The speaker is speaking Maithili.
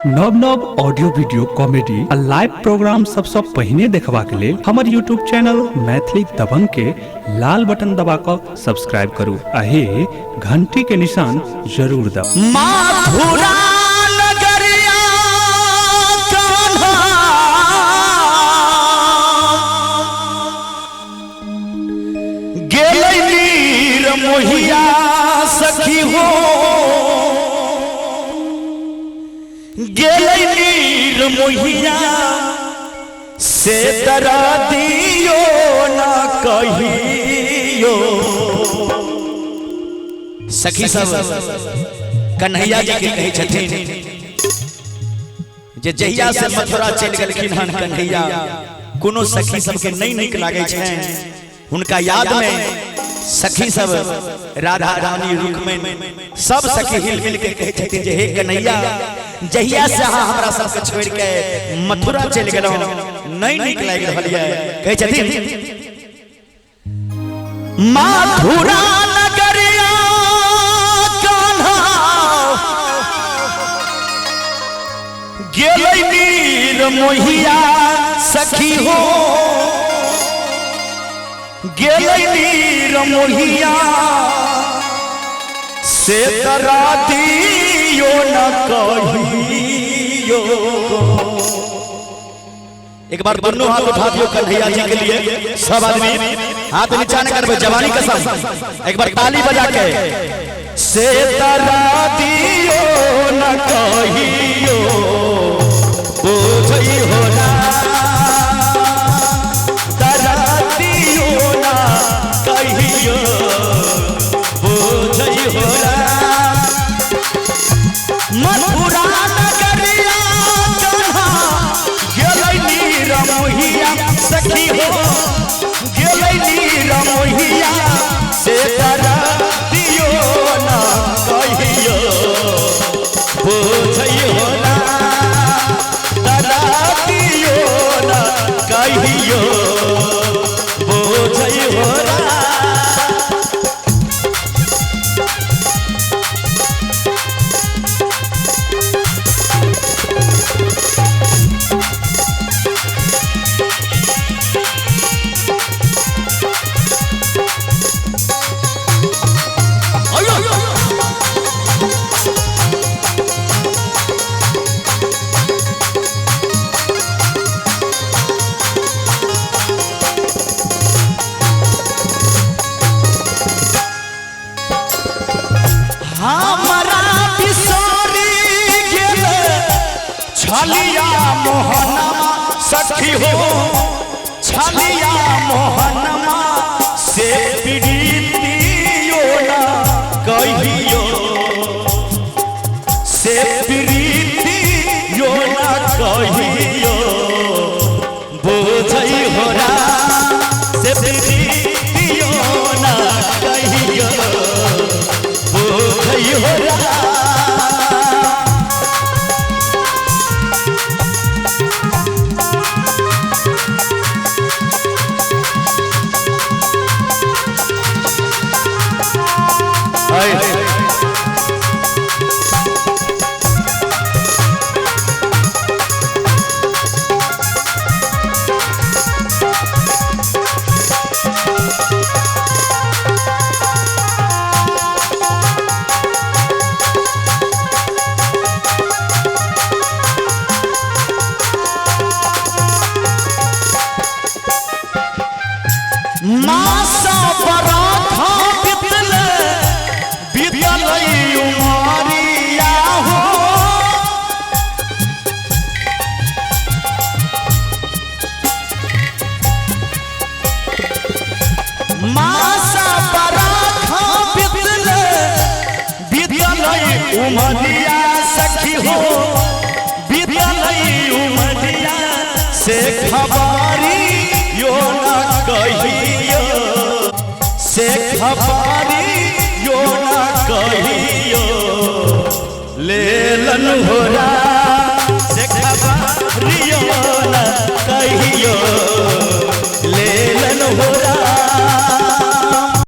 नव नव ऑडियो वीडियो कॉमेडी आ लाइव प्रोग्राम सबसँ पहिने देखबाक लेल हमर यूट्यूब चैनल मैथिली दबंग के लाल बटन दबा कऽ सब्सक्राइब करू आ हे घंटी के निशान जरूर दबाउ। माथुरा नगरिया कान्हा गेलै नीर मोहिया सखी हो गेलै नीर मोहिया से तरा दियो ना कहियो। सखी सब कन्हैया जी के कहै छथिन जे जहिया से मथुरा चलि गेलखिन हन कन्हैया, कोनो सखी सबके नहीं नीक लागै छनि। हुनका याद में सखी सब राधा रानी रुक्मिणी सब सखी हिल मिल के कहै छथिन जे हे कन्हैया, जहिया से अहाँ हमरा सबके छोड़ि के मथुरा चलि गेलहुँ, नहीं नीक लागि रहल यऽ। कहै छथिन माथुरा नगरिया कान्हा गेलै नीर मोहिया सखी हो गेलै नीर मोहिया से तरा दियो न कहियो। एक बार दोनों हाथ उठा दियो कन्हैया जी के लिए, सब आदमी हाथ नीचा न करबै, जवानी कसम। एक बार ताली बजा के से तरा दियो न कहियो बुझै हो ना तरा दियो ना कहियो बुझै हो ना। मथुरा नगरिया कान्हा गेलै नीर मोहिया सखी हो गेलै नीर मोहिया से तरा दियो ना कहियो बुझै हो ना तरा दियो ना कहियो बुझै हो ना। हमरा बिसरी गेल छलिया मोहनमा सखी हो छलिया मोहनमा से प्रीतियो ना कहियो से प्रीतियो ना कहियो बुझै हो ना से प्रीतियो ना कहियो बुझै हो ना। मासा बराखा बितल बितल उमरिया हो मासा बराखा बितल बितल उमरिया सखी हो बितल उमरिया से खबारी यो ना कहियो से खबारी यो ना कहियो लेलन हो